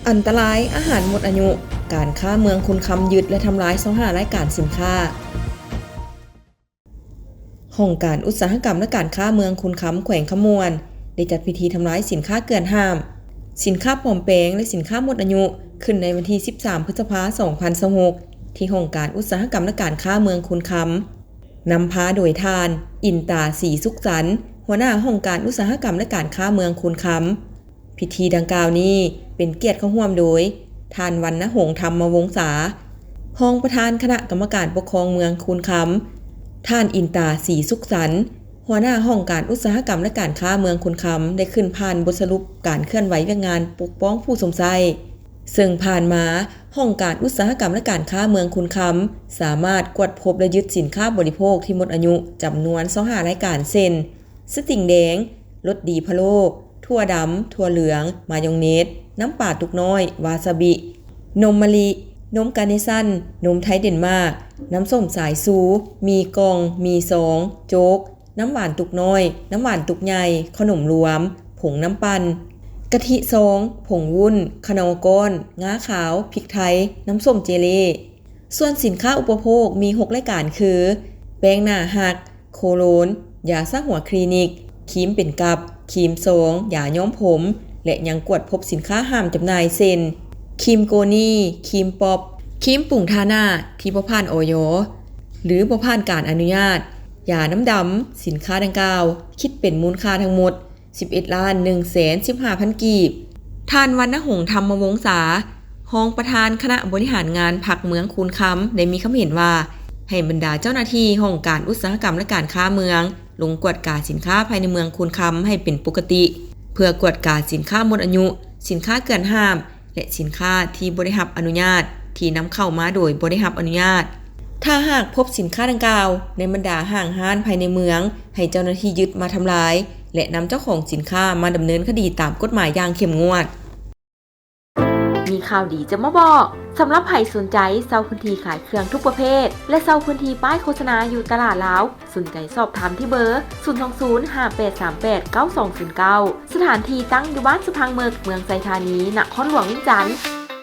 ອັນຕະລາຍອາຫານໝົດອາຍຸ, ການຄ້າເມືອງຄູນຄຳຍຶດ ແລະ ທຳລາຍຊາວຫ້າລາຍການສິນຄ້າ. ຫ້ອງການອຸດສາຫະກຳ ແລະ ການຄ້າເມືອງຄູນຄຳ ແຂວງຄຳມ່ວນ ໄດ້ຈັດພິທີທຳລາຍສິນຄ້າເກືອນຫ້າມ, ສິນຄ້າປອມແປງ ແລະ ສິນຄ້າໝົດອາຍຸ ຂຶ້ນໃນວັນທີສິບສາມ ພຶດສະພາ ສອງພັນຊາວຫົກ ທີ່ຫ້ອງການອຸດສາຫະກຳ ແລະ ການຄ້າເມືອງຄູນຄຳ, ນຳພາໂດຍທ່ານ ອິນຕາ ສີສຸກສັນ ຫົວໜ້າຫ້ອງການອຸດສາຫະກຳ ແລະ ການຄ້າເມືອງຄູນຄຳ. ພິທີດັ່ງກ່າວນີ້ເປັນກຽດເຂົ້າຮ່ວມໂດຍ ທ່ານ ວັນນະຫົງ ທຳມະວົງສາ ຮອງປະທານຄະນະກຳມະການປົກຄອງເມືອງຄູນຄຳ, ທ່ານ ອິນຕາ ສີສຸກສັນ ຫົວໜ້າຫ້ອງການອຸດສາຫະກຳ ແລະ ການຄ້າເມືອງຄູນຄຳ ໄດ້ຂຶ້ນຜ່ານບົດສະຫຼຸບການເຄື່ອນໄຫວວຽກງານປົກປ້ອງຜູ້ຊົມໃຊ້, ເຊິ່ງຜ່ານມາ ຫ້ອງການອຸດສາຫະກຳ ແລະ ການຄ້າເມືອງຄູນຄຳ ສາມາດກວດພົບ ແລະ ຍຶດສິນຄ້າບໍລິໂພກທີ່ໝົດອາຍຸ ຈຳນວນຊາວຫ້າລາຍການ ເຊັ່ນ: ສະຕິງແດງ, ລົດດີພະໂລ້, ຖົ່ວດຳ, ຖົ່ວເຫຼືອງ, ມາຢອງເນດ, ນ້ຳປາຕຸກນ້ອຍ, ວາຊາບິ, ນົມມະລິ, ນົມກາເນຊັນ, ນົມໄທເດນມາກ, ນ້ຳສົ້ມສາຍຊູ, ໝີ່ກ່ອງ, ໝີ່ຊອງ, ໂຈກ, ນ້ຳຫວານຕຸກນ້ອຍ, ນ້ຳຫວານຕຸກໃຫຍ່, ຂະໜົມລວມ, ຜົງນ້ຳປັ່ນ, ກະທິຊອງ, ຜົງວຸ້ນ, ຂະໜໍກ້ອນ, ງາຂາວ, ພິກໄທ, ນ້ຳສົ້ມເຈເລ. ສ່ວນສິນຄ້າອຸປະໂພກມີຫົກລາຍການຄື ແປ້ງໜ້າຮັກ, ໂຄໂລນ, ຢາສະຫົວຄລີນິກ, ຄຣີມເປັນກັບ, ຄຣີມຊອງ, ຢາຍ້ອມຜົມ ແລະ ຍັງກວດພົບສິນຄ້າຫ້າມຈຳໜ່າຍ ເຊັ່ນ: ຄຣີມໂກນີ, ຄຣີມປັອບ, ຄຣີມປຸງທາໜ້າທີ່ບໍ່ຜ່ານ ອຢ ຫຼື ບໍ່ຜ່ານການອະນຸຍາດ, ຢານ້ຳດຳ. ສິນຄ້າດັ່ງກ່າວຄິດເປັນມູນຄ່າທັງໝົດ ສິບເອັດລ້ານໜຶ່ງແສນສິບຫ້າພັນກີບ. ທ່ານ ວັນນະຫົງ ທຳມະວົງສາ ຮອງປະທານຄະນະບໍລິຫານງານພັກເມືອງຄູນຄຳ ໄດ້ມີຄຳເຫັນວ່າ ໃຫ້ບັນດາເຈົ້າໜ້າທີ່ຫ້ອງການອຸດສາຫະກຳ ແລະ ການຄ້າເມືອງ ລົງກວດກາສິນຄ້າພາຍໃນເມືອງຄູນຄຳໃຫ້ເປັນປົກກະຕິ ເພື່ອກວດກາສິນຄ້າໝົດອາຍຸ, ສິນຄ້າເກືອນຫ້າມ ແລະ ສິນຄ້າທີ່ບໍ່ໄດ້ຮັບອະນຸຍາດ ທີ່ນຳເຂົ້າມາໂດຍບໍ່ໄດ້ຮັບອະນຸຍາດ. ຖ້າຫາກພົບສິນຄ້າດັ່ງກ່າວໃນບັນດາຫ້າງຮ້ານພາຍໃນເມືອງ ໃຫ້ເຈົ້າໜ້າທີ່ຍຶດມາທຳລາຍ ແລະ ນຳເຈົ້າຂອງສິນຄ້າມາດຳເນີນຄະດີຕາມກົດໝາຍຢ່າງເຂັ້ມງວດ. ມີຂ່າວດີຈະມາບອກ. ສຳລັບໃຜສົນໃຈເຊົ່າພື້ນທີ່ຂາຍເຄື່ອງທຸກປະເພດ ແລະ ເຊົ່າພື້ນທີ່ປ້າຍໂຄສະນາຢູ່ຕະຫຼາດລາວ, ສົນໃຈສອບຖາມທີ່ເບີ ສູນສອງສູນ ຫ້າແປດສາມແປດ ເກົ້າສອງສູນເກົ້າ. ສະຖານທີ່ຕັ້ງຢູ່ບ້ານສະພັງເໝິກ, ເມືອງໄຊທານີ, ນະຄອນຫຼວງວຽງຈັນ.